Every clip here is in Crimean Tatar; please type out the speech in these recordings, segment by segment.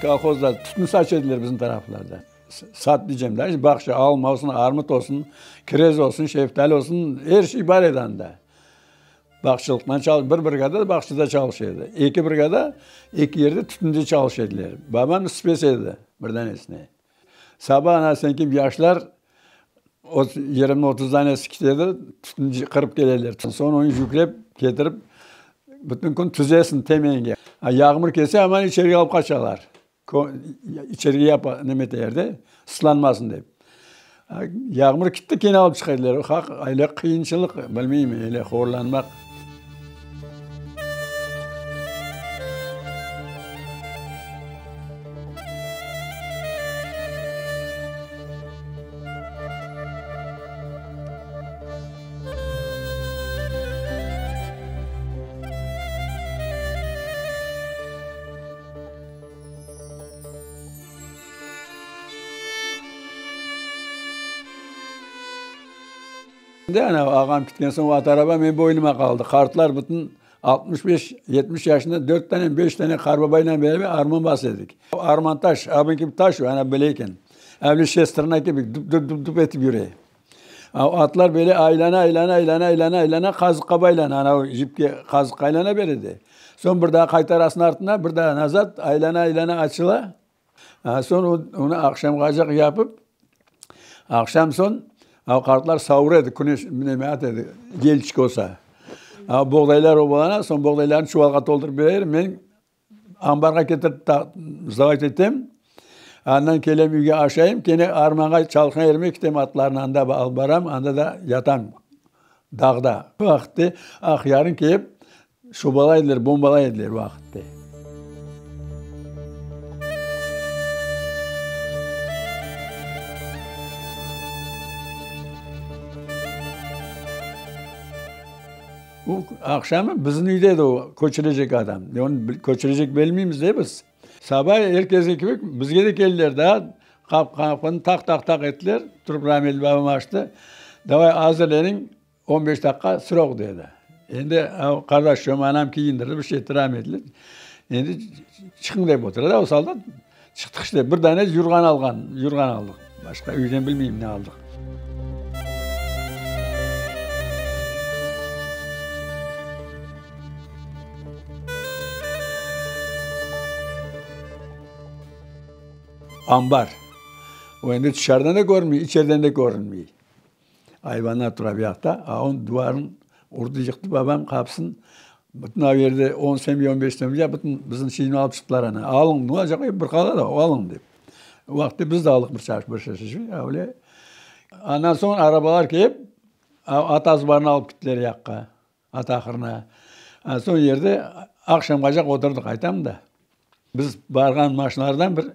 Kolhozda tütün saç ediler bizim taraflarda. Sat diycem da, bağça, alma olsun, armut olsun, kirez olsun, şeftali olsun, er şey bar edi anda. Bağçılıqtan çal, bir brigada bağçada çalışa edi. Eki brigada eki yerde tütünde çalışa ediler. Babam spes edi bir danesine. Saba ana sen kibi yaşlar 20-30 danesi ketedi, tütün qırıp keleler. Soñ onı yüklep ketirip, bütün kün tüzesiñ temenge. Yağmur kelse, aman içerige alıp qaçalar. İçerige yapa, neme eteler de, ıslanmasın dep. Yağmur kitti, kene alıp çıqa ediler. Haq, öyle qıyınçılıq, bilmeyim, öyle horlanmaq. Ana, ağam ketken soñ at araba menim boynuma qaldı. Qartlar bütün 65, 70 yaşında dört tane, beş tane qartbabayla beraber arman basa edik. Arman taş, abın kibi taş o, ana böyle eken. Avle şestrına kibi dup-dup-dup etip yüre. Atlar böyle aylana, aylana, aylana, aylana, aylana, qazıqqa baylana, ana jipke qazıqqa aylana beredi. Soñ bir daa qaytarasıñ artına, bir daa nazad, aylana, aylana, açıla. Soñ onı aqşamğacaq yapıp, aqşam soñ qartlar savura edi, küneş neme ata edi, yelçik olsa. Boğdaylar obalana, soñ boğdaylarnı çuvalğa toldurıp berer, men Ambarğa ketirip sdavayt etem. Andan kelem üyge aşayım, kene armanğa çalışqan yerime kitem, atlarnı anda alıp baram, anda da yatam dağda. O vaqıtte Aqyarnı kelip şobalay ediler, bombalay ediler o vaqıtte. O aqşamı bizim üyde edi o köçürecek adam. Onı köçürecek bilmeymiz de biz. Saba er keske kibi bizge de keldiler daa, qapını taq-taq-taq ettiler, turıp rametli babam açtı, davay azırleniñ, on beş daqqa srok dedi. Endi qardaşım, anam kiyindirdi, bir şey etti rametli. Endi çıqıñ dep otura da o soldat. Çıqtıq işte, bir dane yurğan alğan, yurğan aldıq. Başqa üyden bilmeyim ne aldıq. Ambar. O endi tışarıdan da körünmey, içeriden de körünmey. Ayvanlar tura bu yaqta, a onıñ duvarın urdı, yıqtı babam qapısın. Bütün o yerde on semya, on beş semya bütün bizim şeyni alıp çıqtılar ana. Alıñ, ne olacaq, bir qala da, alıñ dep. O vaqıtta biz de aldıq bir çarş, bir şişe, öyle. Andan soñ arabalar kelip, at azbarına alıp kettiler yaqqa, at ahırına. Soñ yerde aqşamğacaq oturdıq, aytam da. Biz barğan maşinalardan bir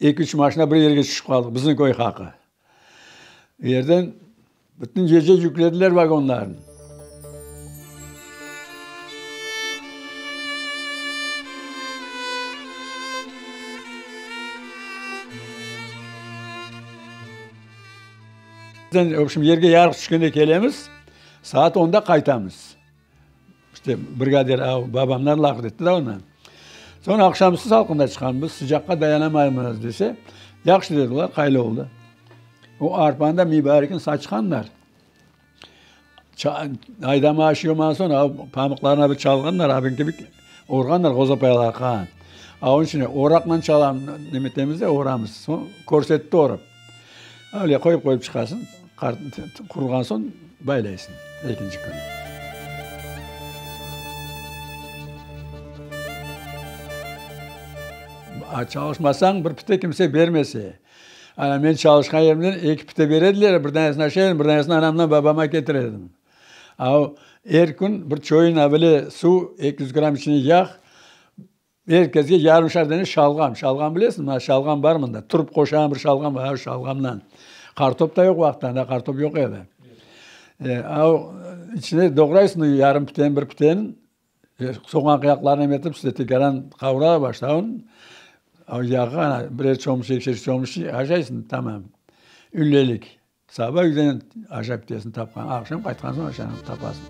eki-üç maşina bir yerge tüşip qaldıq, bizim köy haqı. Yerden bütün gece yüklediler vagonlarnı. V obşim, yerge yarıq tüşkende kelemiz, saat onda qaytamız. İşte, brigadir babamlar laf etti da ondan. Soñ aqşamüstü salqında çıqamız, sıcaqqa dayanamaymız dese, yahşı dediler, qaylı oldı. O arpanı da mübarekin saçqanlar. Aydama aşı olmağan soñ, pamıqlarına bir çalğanlar, abin kibi orğanlar ğozapayalarğa. A onıñ içün oraqla çalam, nemetemiz de oramız. Soñ körsetti orıp. Öyle qoyıp-qoyıp çıqasıñ, quruğan soñ baylaysıñ ekinci künü. Çalışmasañ, bir pite kimse bermese. Ana, men çalışqan yerimden eki pite berediler, bir danesini aşay edim, bir danesini anamdan babama ketire edim. A er kün bir çoyun avale suv, 200 gramm içine yağ, Er kesge yarımşar dane şalğam. Şalğam bilesiñmi? Mana şalğam bar mında. Turp qoşağan bir şalğam bar, şalğamdan. Qartop da yoq vaqıtta, anda qartop yoq edi. A içine doğraysıñ yarım piten, bir piten, soğan qıyaqlarını em etip, işte tekaran qavura başlayın. Yağı ana birer çomuç, ekişer çomuç aşaysıñ, tamam. Üylelik. Saba üyden aşap ketesiñ tapqan, aqşam qaytqan soñ aşanı tapasıñ.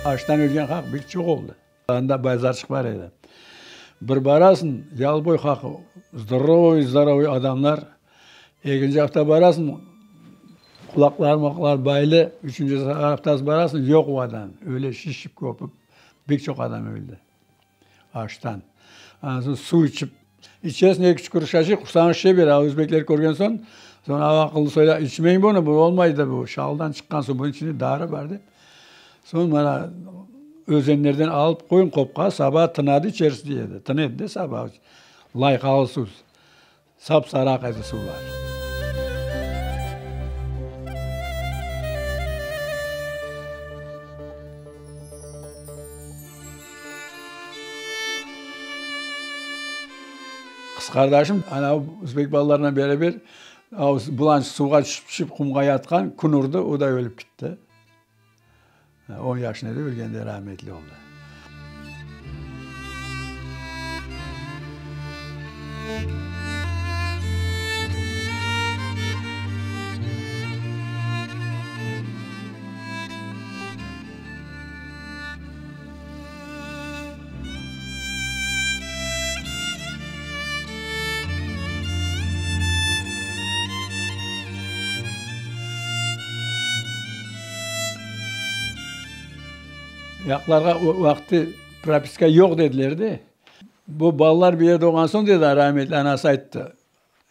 Açtan ölgen halq pek çoq oldı. Anda bazarçıq bar edi. Bir barasıñ, yalıboy halqı, zdorovoy-zdorovoy adamlar. Ekinci afta barasıñ, qulaqları maqları baylı. Üçünci aftası barasıñ, yoq o adam. Öyle şişip, köpip, pek çoq adam öldi açtan. Andan soñ suv içip, içesiñ eki-üç krujkaçıq, qursañız şişe bere. A özbekler körgen soñ, soñ aqıllı soylar, içmeñ bunı, bu olmaydı, bu şaldan çıqqan suv, bunıñ içinde darı bar dep. Soñ mana özenlerden alıp qoyun qopqa, saba tınadı içerisi dey edi. Tına edi de saba, layqalı suv, sap-sarı aqa edi suvlar. Qız qardaşım ana özbek balalarınen beraber bulançıq suvğa tüşip-tüşip qumğa yatqan, kün urdı, o da ölip kitti. On yaşında edi, ölgende rahmetli oldı. Yaqlarğa o vaqtı propiska yoq dediler de. Bu balalar bir yerde olğan soñ, dedi, rahmetli anası ayttı,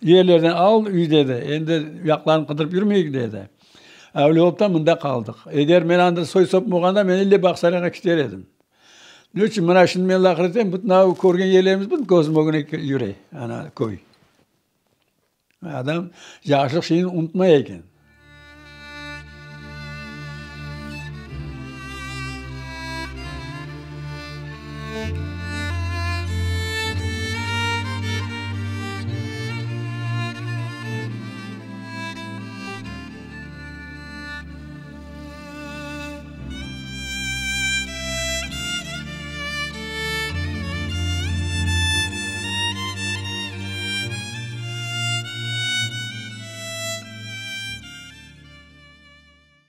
yerlerden al üy dedi, endi yaqlarnı qıdırıp yürmeyik dedi. Öyle olıp da mında qaldıq. Eger men anda soy-sopum olğanda, men ille Bağsarayğa kiter edim. Ne içün? Mına şimdi men laqır etem, bütün av körgen yerlerimiz bütün közüm ögüne yüre, ana köy. Adam yaşlıq şeyini unutmay eken.